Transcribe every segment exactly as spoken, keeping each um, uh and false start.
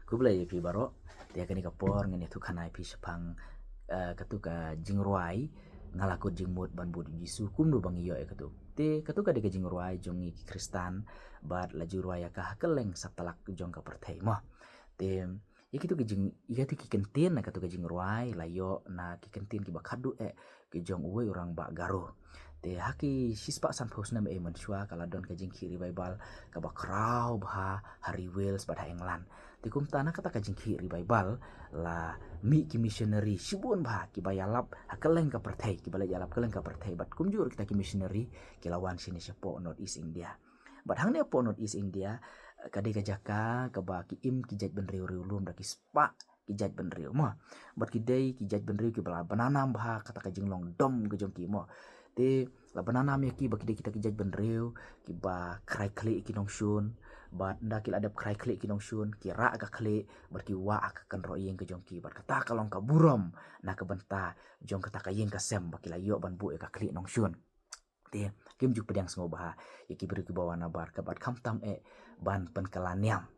Khublei ïa phi baroh. Te ha kane ka por ngan ïathuh khana ïa phi shaphang, eh, katu ka jingrwai, Nga la kut jingmut ban bud ïa u Jisu, kumno ba ngi ïoh ïa katu. Te katu ka dei ka jingrwai jong ngi ki Khristan, bad la ju rwai ïa ka ha kylleng satlak jong ka pyrthei mo. Te ïa kitu ki jing, ïa kitu ki kyntien na katu ka jingrwai la ïoh na ki kyntien kiba khadduh eh ki jong uwei u rangbah Garo. Te ha ki shispah sanphew snem eh mynshuwa ka la don ka jingkhih revival kaba khraw bha ha ri Wales bad ha England. Te kumta na kata ka jingkhih revival la mih ki missionary shibun bha kiba ïalap ha kylleng ka pyrthei, kiba leit ïalap kylleng ka pyrthei, bad kumjuh ruh kita ki missionary ki la wan shane shapoh North East India. Bad hangne hapoh North East India, eh, ka dei ka jaka kaba ki im ki jaitbynriew riewlum da ki spah ki jaitbynriew mo. Bad ki dei ki jaitbynriew kiba la bynanam bha ha kata ka jinglong dom ka jong ki mo. Te la bynanam ïa ki ba ki dei kita ki jaitbynriew kiba khrai khlieh ki nongshun. Bad ynda ki la dep khrai khlieh ki nongshun, ki rah ka khlieh bad ki wah ha ka kynroh ïing ka jong ki. Bad kata ka long ka burom na ka bynta jong kata ka ïing ka sem ba ki la ïoh ban buh ïa ka khlieh nongshun. Te kim ju pdiang sngewbha ïa ki briew kiba wan nabar, ka bad khamtam eh ban pynkylla niam.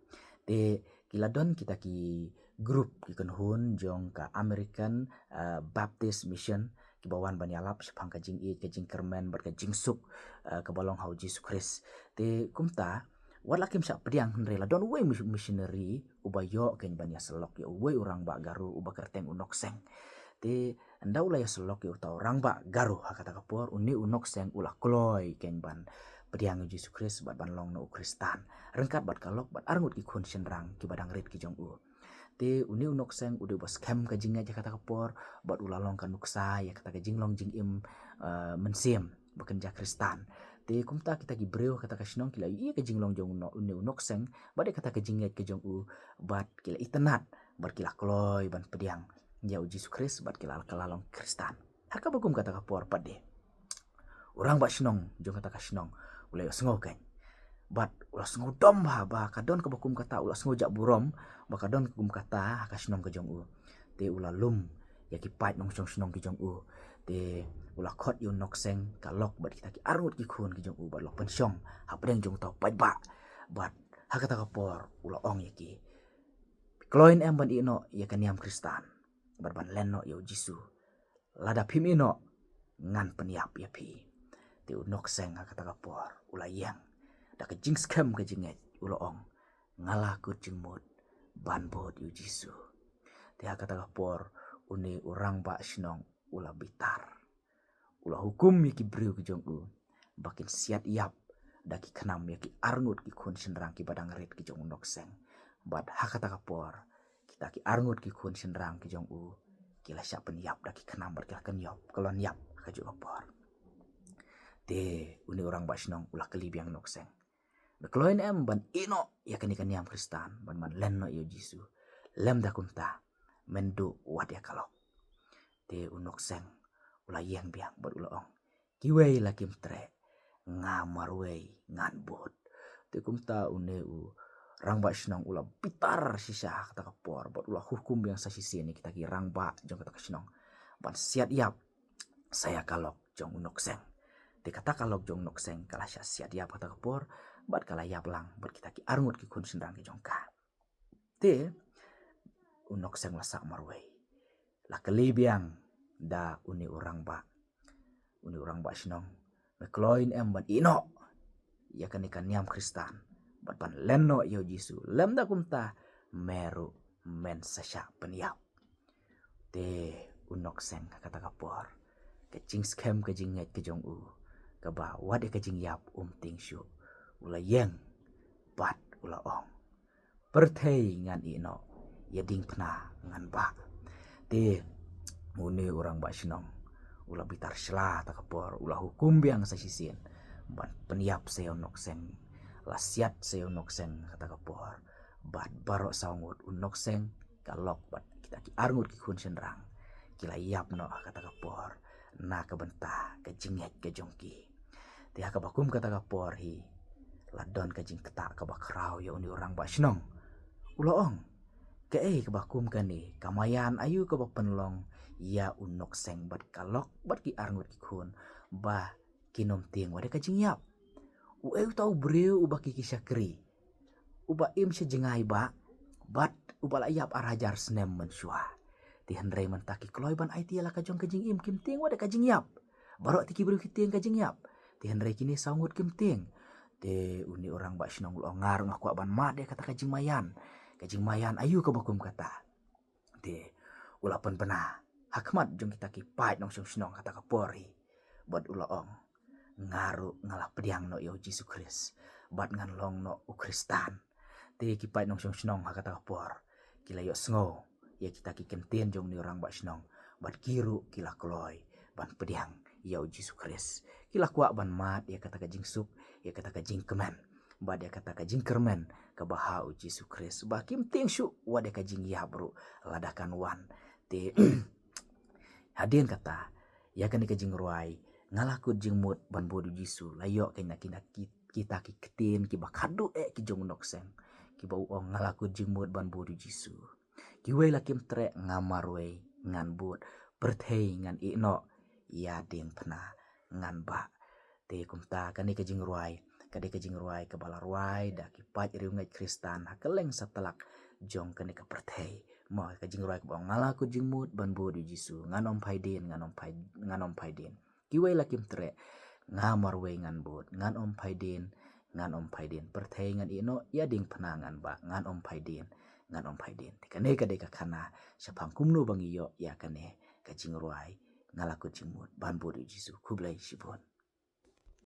Te ki la don kita ki group, ki kynhun jong ka American, eh, Baptist Mission, kiba wan ban ïalap shaphang ka jingïeit, ka jingkyrmen bad ka jingsuk, eh, kaba long ha u Jisu Khrist. Te kumta, wat la kim shah pdiang hynrei la don uwei mis-, missionary uba ïoh keiñ ban ïasyllok ïa uwei u rangbah Garo uba kyrteng u Nokseng. Te ynda u la ïasyllok ïa uta u rangbah Garo ha kata ka por, une u Nokseng u la kloi keiñ ban pdiang ïa u Jisu Khrist bad ban long noh u Khristan, ryngkat bad ka lok bad arngut ki khun shynrang kiba dang rit ki jong u. Te une u Nokseng u dei uba skhem ka jingngeit ha kata ka por, bad u la long ka nuksa ïa kata ka jinglong jingim, eh, mynsiem ba kynja Khristan. Te kumta kita ki briew ha kata ka shnong ki la ïohi ïa ka jinglong jong u No-, une u Nokseng bad ïa kata ka jingngeit ka jong u, bad ki la itynnad bad ki la kloi ban pdiang ïa u Jisu Khrist bad ki la kylla long Khristan. Ha kaba kum kata ka por pat de, u rangbah shnong jong kata ka shnong u la ïohsngew keiñ. Bad u la sngewdom bha ba ka don kaba kum kata, u la sngew jah burom ba ka don kaba kum kata ha ka shnong ka jong u. Te u la lum ïa ki paid nongshong shnong ki jong u. Te u la khot ïa u Nokseng, ka lok bad kita ki arngut ki khun ki jong u bad u la pynshong hapdeng jong uta u paidbah. Bad ha kata ka por u la ong ïa ki, kloi ne em ban ïeh noh ïa ka niam Khristan bad ban len noh ïa u Jisu? Lada phim ïeh noh, ngan pynïap ïa phi. Te u Nokseng ha kata ka por u la ïeng da ka jingskhem ka jingngeit, u la ong, nga la kut jingmut ban bud ïa u Jisu. Te ha kata ka por une u rangbah shnong u la bitar. U la hukum ïa ki briew ki jong u ba kin siat ïap da ki khnam ïa ki arngut ki khun shynrang kiba dang rit ki jong u Nokseng. Bad ha kata ka por kita ki arngut ki khun shynrang ki jong u ki la shah pynïap da ki khnam bad ki la kynïap, kyllon ïap ha kajuh ka por. Te une u rangbah shnong u la kylli biang u Nokseng, me kloi ne em ban ïeh noh ïa kane ka niam Khristan bad ban len noh ïa u Jisu? Lymda kumta, men duh wat ïa ka lok. Te u Nokseng u la ïeng biang bad u la ong, kiwei la kim treh, nga marwei ngan bud. Te kumta une u rangbah shnong u la bitar shisha ha kata ka por bad u la hukum biang sa shisien ïa kita ki rangbah jong kata ka shnong ban siat ïap sa ïa ka lok jong u Nokseng. Te kata ka lok jong u Nokseng ka la shah siat ïap ha kata ka por bad ka la ïap lang bad kita ki arngut ki khun shynrang ki jong ka. Te u Nokseng u la sah marwei. La kylli biang da une u rangbah, une u rangbah shnong, me kloi ne em ban ïeh noh ïa kane ka niam Khristan bad ban len noh ïa u Jisu? Lymda kumta, me ruh men sa shah pynïap. Te u Nokseng ha kata ka por, ka jingskhem ka jingngeit ka jong u kaba wat ïa ka jingïap um tieng shuh, u la ïeng bad u la ong, pyrthei ngan ïeh noh, ïa diengphna ngan bah. Te une u rangbah shnong u la bitar shla ha kata ka por, u la hukum biang sa shisien ban pynïap sa ïa u Nokseng. La siat sa ïa u Nokseng ha kata ka por bad baroh saw ngut, u Nokseng, ka lok bad kita ki arngut ki khun shynrang ki la ïap noh ha kata ka por na ka bynta ka jingngeit ka jong ki. Te ha kaba kum kata ka por hi la don ka jingktah kaba khraw ïa une u rangbah shnong. U la ong, kaei kaba kum kane, ka maïan aïu kaba pynlong ïa u Nokseng bad ka lok bad ki arngut ki khun ba kin ym tieng wat ïa ka jingïap? Uei uta u briew uba ki ki shakri, uba im sha jngai bah bad uba la ïap ar hajar snem mynshuwa. Te hynrei mynta ki kloi ban aiti ïa la ka jong ka jingim, kim tieng wat ka jingïap. Baroh te ki briew ki tieng ka jingïap. Te hynrei kine saw ngut kim tieng. Te une u rangbah shnong u la ong, nga ruh nga kwah ban mad ïa kata ka jingmaïan. Ka jingmaïan aïu kaba kum kata. Te u la pynbna ha khmat jong kita ki paid nongshong shnong kata ka por hi. Bad u la ong, nga ruh nga la pdiang noh ïa u Jisu Khrist bad ngan long noh u Khristan. Te ki paid nongshong shnong ha kata ka por ki la ïohsngew ïa kita ki kyntien jong une u rangbah shnong, bad ki ruh ki la kloi ban pdiang ïa u Jisu Khrist. Ki la kwah ban mad ïa kata ka jingsuk, ïa kata ka jingkmen, bad ïa kata ka jingkyrmen kaba ha u Jisu Khrist, ba kim tieng shuh wat ïa ka jingïap ruh lada kan wan. Te hadien kata, ïa kane ka jingrwai, nga la kut jingmut ban bud u Jisu, la ïoh kein na kine ki, kita ki ktien kiba khadduh eh ki jong u Nongseng, kiba u ong, nga la kut jingmut ban bud u Jisu. Kiwei la kim treh, nga marwei ngan bud, pyrthei ngan ïeh noh, ïa diengphna ngan bah. Te kumta kane ka jingrwai, ka dei ka jingrwai kaba la rwai da ki paid riewngeit Khristan ha kylleng satlak jong kane ka pyrthei. Mo, ka jingrwai kaba ong, nga la kut jingmut ban bud u Jisu, ngan ym phai dien, ngan ym phai, ngan ym phai dien. Kiwei la kim treh, nga marwei ngan bud, ngan ym phai dien, ngan ym phai dien. Pyrthei ngan ïeh noh, ïa diengphna ngan bah, ngan ym phai dien, ngan ym phai dien. Te kane ka dei ka khana shaphang kumno ba ngi ïoh ïa kane ka jingrwai, nga la kut jingmut ban bud u Jisu. Khublei shibun.